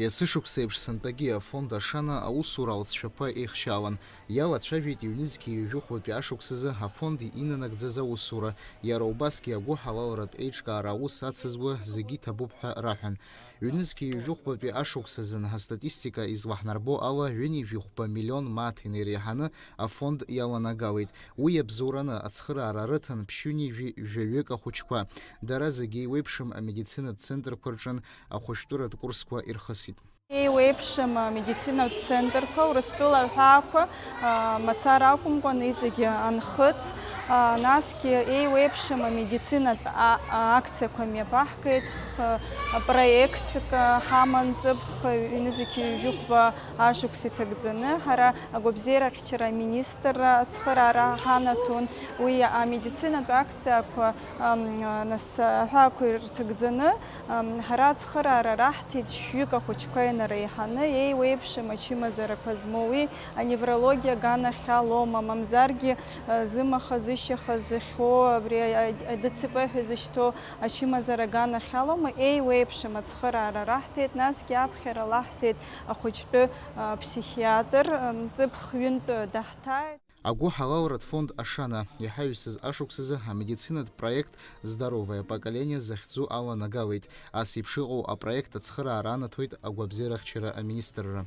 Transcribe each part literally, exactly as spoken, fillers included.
Есышықәса еиԥш сынтәагьы афонд Ашана аусура алҵшәақәа еихшьаауан. Иалацәажәеит ҩнызқьи ҩажәи хәбатәи ашықәсазы афонд инанагӡаз аусура, иара убасгьы агәыҳалалратә еиҿкаара аус ацызуа зегьы иҭабуп ҳәа раҳәан. Ҩнызқьи ҩажәи хәбатәи ашықәсазын астатистика излаҳнарбо ала, ҩынҩажәи хәба миллион мааҭ инареиҳаны афонд иаланагалеит. Уи иабзоураны ацхыраара рыҭан ԥшьынҩажәи жәаҩык ахәыҷқәа. Дара зегьы еиуеиԥшым амедицинатә центрқәа рҿын ахәышәтәыратә курсқәа ирхысит. Еиуеиԥшым амедицинатә центрқәа, Урыстәыла аҳәаақәа, а, мацара акәымкәан, иҵегьы анхыҵ, а, насгьы еиуеиԥшым амедицинатә а-, а-, акциақәа мҩаԥаҳгеит, х-, проектк ҳаман, ҵыԥх ҩнызқьи ҩажәи хәба ашықәс иҭагӡаны, ҳара агәабзиарахьчара аминистрра ацхыраара ҳанаҭон, уи амедицинатә акциақәа, ам, нас, аҳәаақәа ирҭагӡаны, Ам, ҳара ацхыраара раҳҭеит жәҩык ахәыҷқәа инареиҳаны, еиуеиԥшым ачымазарақәа змоу, уи аневрологиа аганахьалоума, мамзаргьы, а, зымаха, зышьаха зыхьоу, абри а-, а-, АДЦП ҳәа изышьҭоу ачымазара аганахьалоума, еиуеиԥшым ацхыраара раҳҭеит, насгьы аԥхьара лаҳҭеит ахәыҷтәы, а, ԥсихиатр, ам, ҵыԥх ҩынтә даҳҭааит. Агәыҳалалратә фонд Ашана иҳаҩсыз ашықәсазы амедицинатә проект Здоровое поколение захьӡу аланагалеит. Ас еиԥш иҟоу апроект ацхыраара анаҭоит агәабзиарахьчара аминистрра.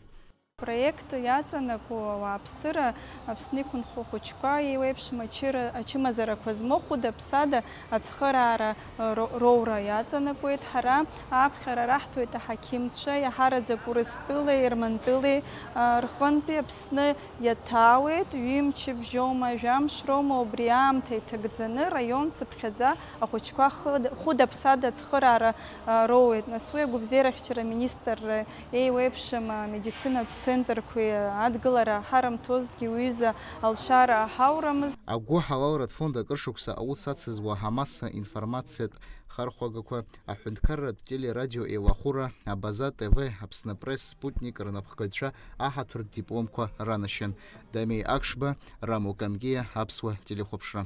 Апроект иаҵанакуа ауааԥсыра, Аԥсны иқәынхо ахәыҷқәа, еиуеиԥшым ачыра-, ачымазарақәа змоу хәыда-ԥсада ацхыраара ро-, роура иаҵанакуеит. Ҳара аԥхьара раҳҭоит аҳақьымцәа, иаҳараӡак Урыстәылеи Ермантәылеи, а, рҟынтәи Аԥсны иаҭаауеит, ҩымчыбжьоума, жәамш роума, убри аамҭа иҭагӡаны раион цыԥхьаӡа ахәыҷқәа хыда-, хәыда-ԥсада ацхыраара, а, роуеит. Нас уи агәабзиарахьчара аминистрра еиуеиԥшым амедицинатә центрқәеи адгылара ҳарымҭозҭгьы уҩыза алшара ҳаурамызт. Агәыҳалалратә фонд акыр шықәса аус ацызуа амасса информациатә хархәагақәа, аҳәынҭқарратә телерадио еилахәыра, Абаза Т В, Аԥсны Пресс, Спутник рнапхгаҩцәа аҳаҭыртә дипломқәа ранашьан. Дамеи Акшба, Рамо Камкиа, Аԥсуа телехәаԥшра.